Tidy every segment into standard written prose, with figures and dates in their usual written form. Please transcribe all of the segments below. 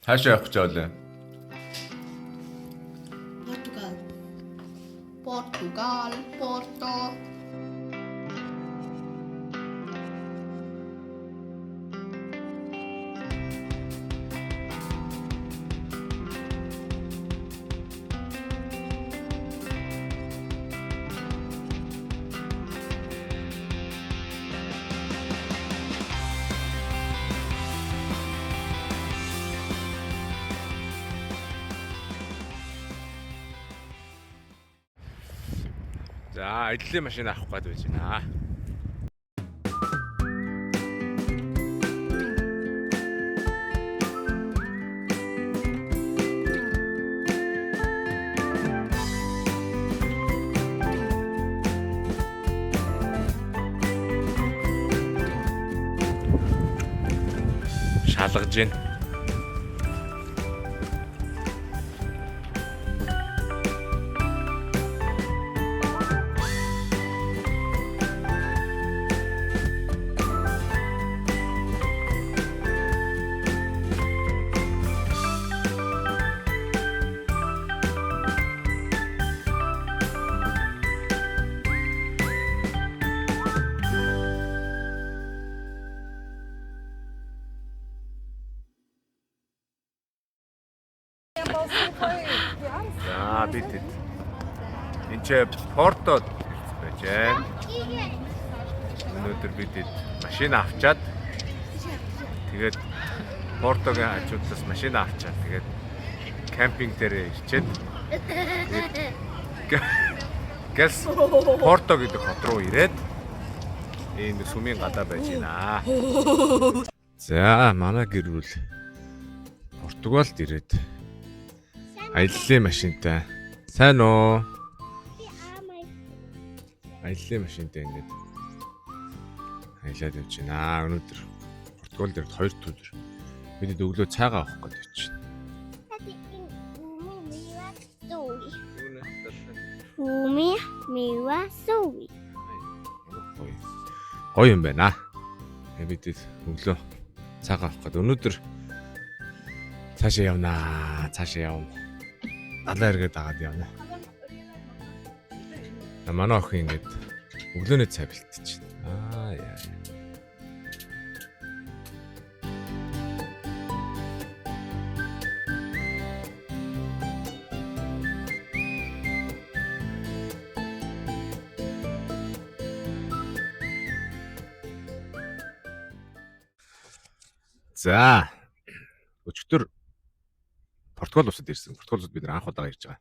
Хаашаа явах гэж байлаа? Португал. Португал, Порто. За, аяллаа машин авах гээд байж байна. Шалгаж байна. За бид хэд. Энд ч Портод ирсэн байж байна. Өнөөдөр бид хэд машин авчаад тэгээд Портогийн хажуудлаас машин авчаад тэгээд кемпинг дээр ирчээд тэгээд Гэс Порто гэдэг хот руу ирээд ийм нэг сүмийн гадаа байж байна. За манай гэр бүл Португалд ирээд аяллаа машинтай. Сайн уу? Аяллаа машинтай ингээд аялаад явж байна. Өнөөдөр Португалд ирээд 2 өдөр. Бид өглөө цайгаа авах гээд очив. Fumi miwa suwi. Гоё. Гоё юм байна. Тэгээ бид өглөө цайгаа авах гээд өнөөдөр цаашаа явнаа. Цаашаа явна. Далаа эргээд дагаад явна. За, манай охин ингээд өглөөний цай бэлтэж байна. Аа яа. За өчигдөр Португал улсад ирсэн. Португал улсад бид нар анх удаага ирж байгаа.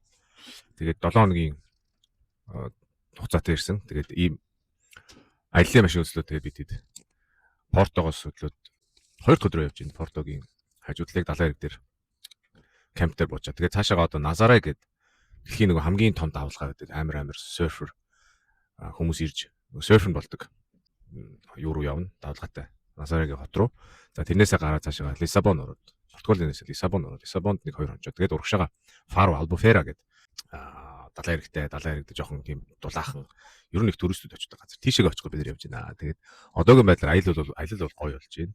Тэгээд 7 хоногийн хугацаатай ирсэн. Тэгээд ийм аяллаа машин үзлөө тэгээд бид хэд Портогоос өдлөөд 2 дахь өдрөө явж байна. Портогийн хажуудлыг далайн эрэг дээр кемп дээр буучаа. Тэгээд цаашаага одоо Назарэ гээд дэлхийн нэг хамгийн том давлгаа байдаг. Амар амар серфер хүмүүс ирж серф нь болдог. Юу руу явна? Давлгаатай. Назарегийн хот руу. За тэрнээсээ гараад цаашаа Лиссабон ороод Португалынаас Лиссабон ороод Лиссабонд нэг хоёр хонцоо. Тэгээд урагшаага Фаро Албуфера гээд далайн эрэгтэй, далайн эрэгтэй жоохон тийм дулаахан ер нь их туристүүд очдог газар. Тийшээ очихгүй бид нар явж байна. Тэгээд одоогийн байдлаар аялал бол гоё болж байна.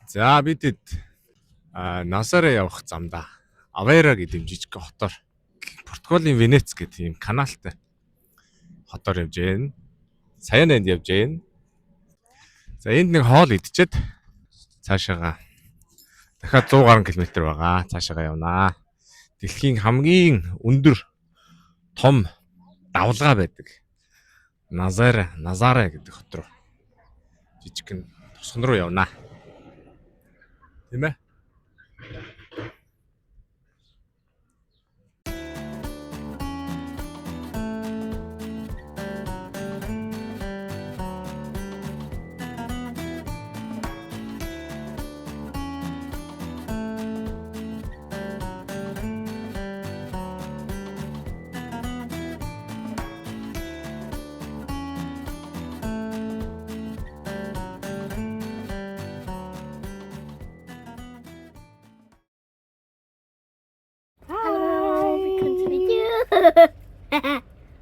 За бидэд Назаре явах замдаа Авера гэдэг юм жижиг хотоор Португалийн Венец гэдэг юм каналтай хотоор явж гэн. Саян энд явж гэн. За энд нэг хоол идчихэд цаашаага дахиад 100 гаруй километр байгаа. Цаашаага явнаа. Дэлхийн хамгийн өндөр том давлгаа байдаг. Назаре гэдэг хот руу жижигхэн тосгон руу явнаа. Тийм ээ?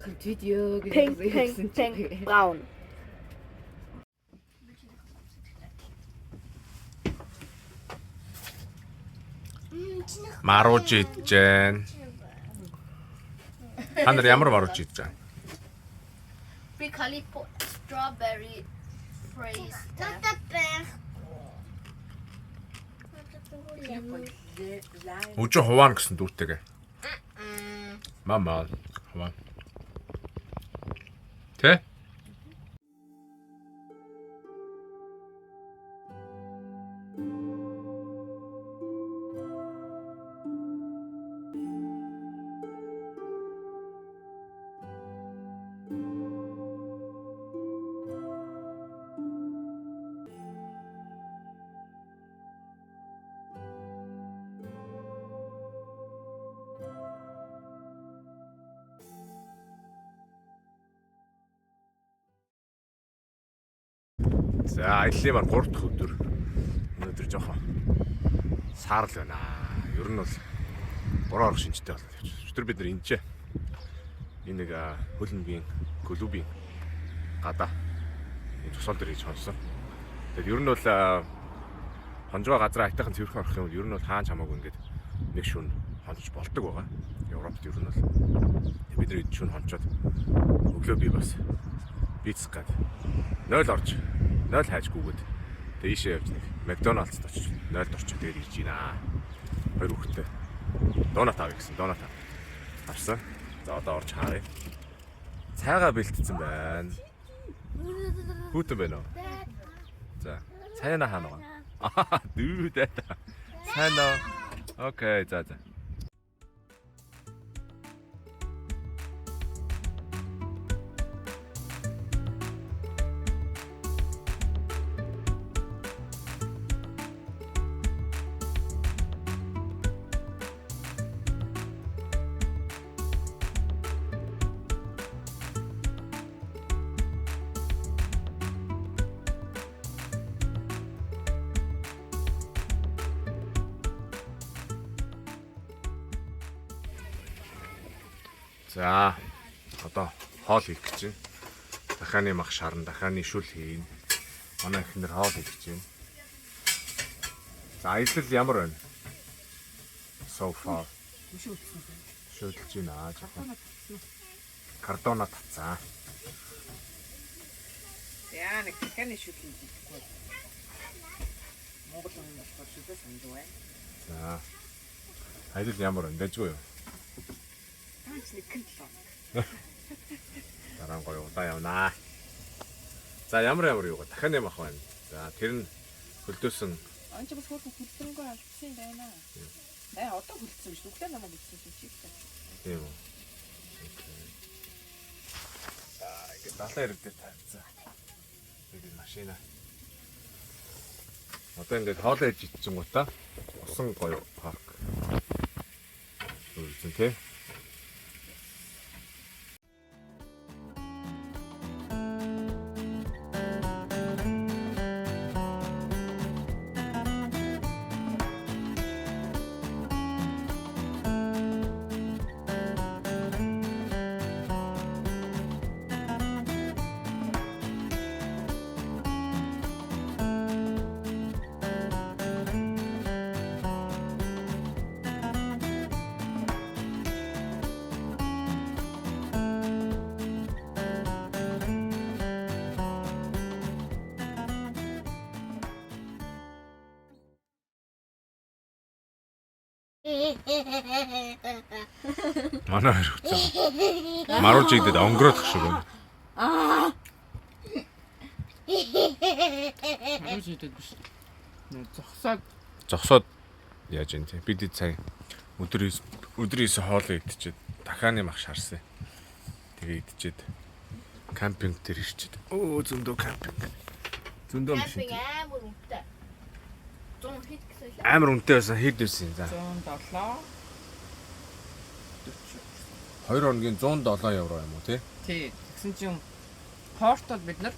Continue гэж Pink, pink, хэлсэн pink, чинь. brown. Марууж идэж гэн. Та нар ямар марууж идэж байгаа? Би California strawberry freeze. Өжөө хуваана гэсэн дүүтэйгээ. Мама хуваан. Тэ? За аяллаа маань 3 дахь өдөр. Өнөөдөр жоохон саарл байна. Ер нь бол бороо орох шинжтэй болоод явчих. Өчигдөр бид нар энэ энэ нэг хөлбөмбөгийн клубын гадаа энэ тусаал дээр хийж хонсон. Тэгээд ер нь бол хонжоо газар аятайхан цэвэрхэн орох юм бол ер нь бол хаан ч хамаагүй ингээд нэг шүн хонж болдог байгаа. Европт ер нь бол бид нар шүн хончоод өглөө би бас бицэх гад 0 орж 0 хайжгүйгээд тэгээ ийшээ явж нэг Макдоналдс очиж 0-д орчоо тэгээд ирж байна. Хоёр хүүхэдтэй донат авъя гэсэн донат авсан. За одоо орж харъя. Цайгаа бэлтцсэн байна. Хүүтэн байна уу? За цайна хаана байгаа? Аа дүү дата. Цайна. Окей, за за. За одоо хоол хийх гэж байна. Дахианы мах шарна, дахианы шүл хийн. Манай эхнэр хоол хийх гэж байна. За аялал ямар байна? So far. Шүлж байна жоохон. Кардона татсан. Яа нэг дахианы шүл хийж идэхгүй. Монгол хүн болохоор шүлээ санаж байна. За. Аялал ямар байна? Дажгүй юу? Таач нэг гэн 7 хоног. Дараа нь гоё удаан явнаа. За ямар ямар юу дахианы мах байна. За тэр нь хөлдөөсөн Он ч бас хөөрхөн хөлдрөнгөө алдсан юм байна. Аа одоо хөлдсөн биш. Өглөө намайг хэлсэн чинь чи ихтэй. тийм үү. Окей. За ингээд далайн хэрэг дээр тавьсан. Тэгээд машина. Одоо ингээд хоолоо иж ичсэн гутаа усан гоё парк. Үзэн тий. Манай хоёр хүч байгаа. Маруулж идэд онгорох шиг байна. Хариуч идэд биш. Нөө зогсоод Зогсоод яаж юм те. Бид сая өдөр өдөр 9 хоолоо идчихэд дахианы мах шарсан. Тэгээ идчихэд кампинг дээр ирчихэд. Өө зөндөө кампинг. Зөндөө юм шиг. Кампинг амар үнэтэй. 100 хэд гэсэн лээ. Амар үнэтэй байсан хэд байсан за. 107 2 хоногийн 107 евро юм уу те? Тий. Тэгсэн чинь Портод бид нар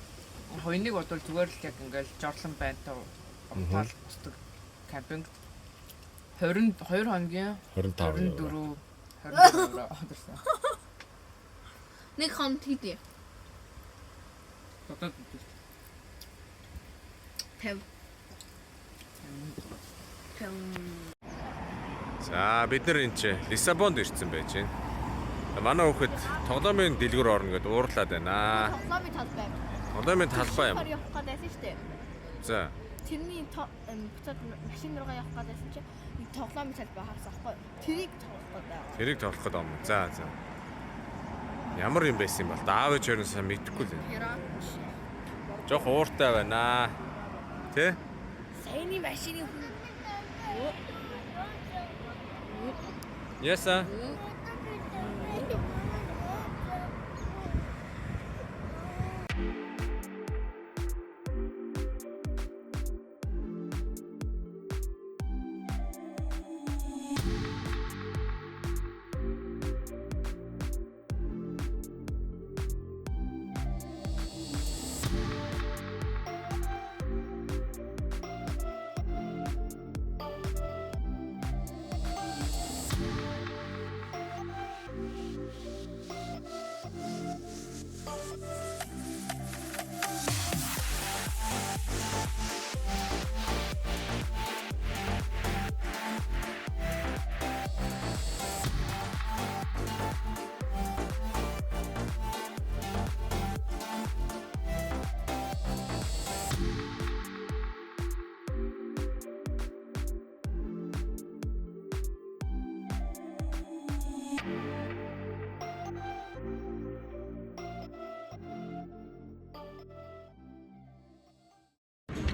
хоёныг бодвол зүгээр л яг ингээл жорлон байнтаа унтаал бусдаг кампинг 22 хоногийн 25 24 24 евро одорсон. Нэг хоног хийдэ. Бодоод үзвэл. 50. 50. За, бид нар энэ чи Лиссабонд ирсэн байж байна. Манай хүүхэд тоглоомын дэлгүүр орно гэдээ уурлаад байна. Тоглоомын талбай. Тоглоомын талбай юм. Явах гээд байсан шүү дээ. За. Тэрний буцаад машин руугаа явах гээд байсан чинь нэг тоглоомын талбай харсан аахгүй. Тэрийг тоглох гээд байгаа. Тэрийг тоглох гээд юм. За, за. Ямар юм байсан юм бол аав ээж хоёр нь сайн мэдэхгүй л байна. Пират. Жох ууртай байна. Тэ? Саяны машины хүн. Яса.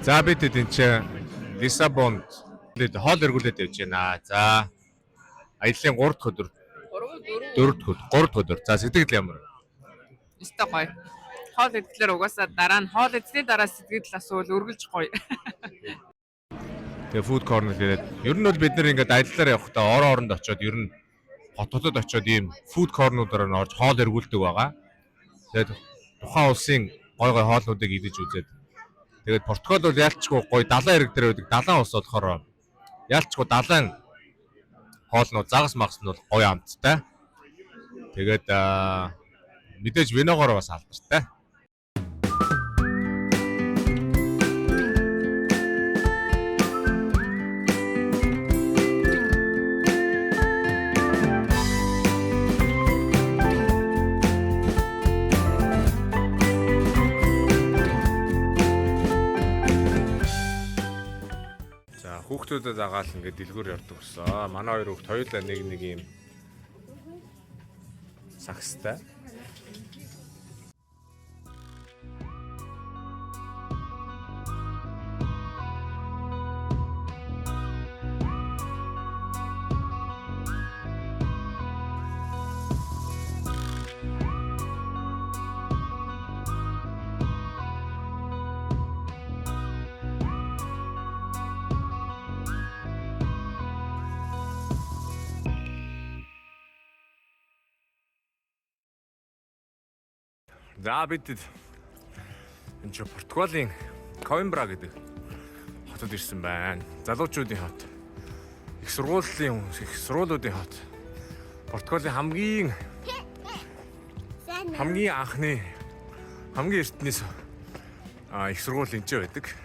За, бид энэ чи Лиссабонд хоол эргүүлээд явж байна. За, аяллаа 3 дахь өдөр, 3 4 4 дахь өдөр, 3 дахь өдөр. За, сэтгэл ямар? Өстой гоё. Хоол идлэр угаасаа дараа нь хоол идсний дараа сэтгэл асуул үргэлж гоё. Тэгээ food corner ирээд ер нь бол бид нэр ингээд аяллаар явахдаа орон оронд очиод, ер нь хотуудад очиод ийм food corner-уудаар нь орж хоол эргүүлдэг байгаа. Тэгээд тухайн улсын гой гой хоолнуудыг идэж үзээд, тэгээд Португал бол яалчгүй гой далайн хэрэг дээр байдаг далайн улс болохоор яалчгүй далайн хоолнууд, загас магас нь бол гоё амттай. Тэгээд мэдээж виногоор бас алдартай. За, хүүхдүүдэд дагаал ингээд дэлгүүр явдаг болсон. Манай хоёр хүүхд хоёулаа нэг нэг юм сагстай. За, бид энэ чинь Португалийн Коимбра гэдэг хотод ирсэн байна. Залуучуудын хот. Их сургуулиудын хот. Португалийн хамгийн анхны, хамгийн эртний их сургууль энэ ч байдаг.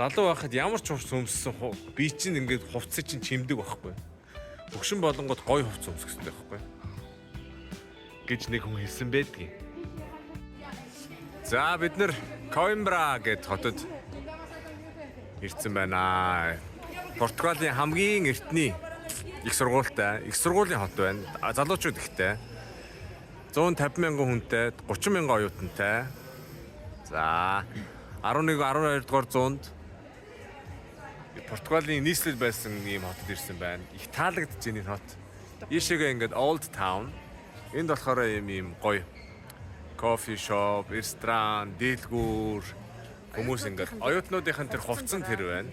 Залуу байхад ямар ч хувцас өмссөн би чинь ингээд хувцас чинь чимдэг байхгүй. Хөгшин болонгод гоё хувцас өмсөх хэрэгтэй байхгүй гэж нэг хүн хэлсэн байдгийг. За, бид нэр Коимбра гэд хотод ирсэн байна. Португалийн хамгийн эртний их сургуультай, их сургуулийн хот байна. Залуучууд ихтэй. 150 мянган хүнтэй, 30 мянган оюутантай. За, 11 12 дугаар зуунд Португалийн нийслэл байсан ийм хотод ирсэн байна. Их таалагдж байна энэ хот. Ийшээгээ ингээд Old Town. Энд болохоор ийм гоё coffee shop, ресторан, дэлгүүр, хүмүүс ингээд оюутнуудын тэр хувцсан тэр байна.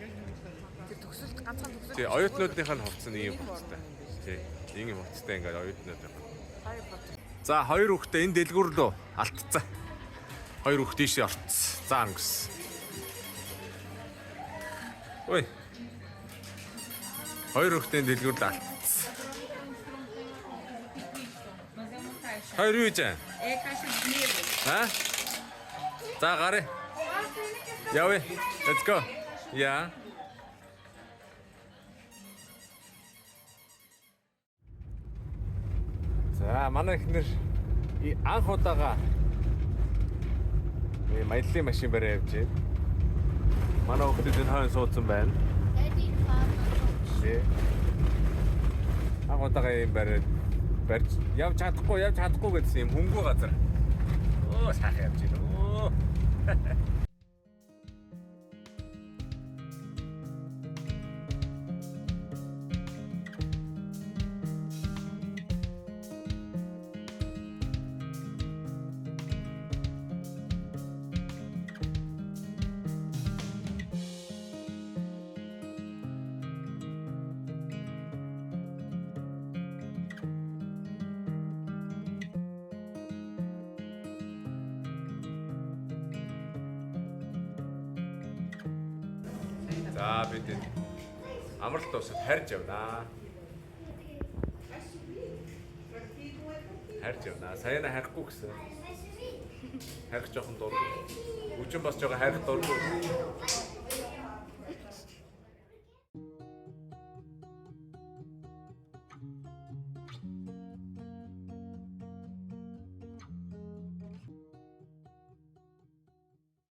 Тий, оюутнуудынх нь хувцас нь ийм хувцастай. Тий, ийм хувцастай ингээд оюутнуудынх нь. Harry Potter. За, хоёр хүүхдээ энэ дэлгүүр рүү алтцсан. Хоёр хүүхд ийшээ орцсон. За, өнгөс. Ой. Хоёр хүүхдээ энэ дэлгүүр рүү алтцсан. Хоёр юу гэж? É caixa de livros. Аа? За, гараа. Явъя. Let's go. Yeah. За, манай эхнэр анх удаага маяллын машин бариа явж байна. Манай хүүхдүүд энэ хойно суудсан байна. Daddy car. Тий. Анх удаага юм бариад барьж явж чадахгүй гэсэн юм хөнгөө газар. Оо, сайхан явж байна. Оо. За бид энэ амралт усад харж явнаа. Харж явнаа. Саяна харахгүй гэсэн. Харих жоохон дургүй. Үжин бас жоохон харих дургүй.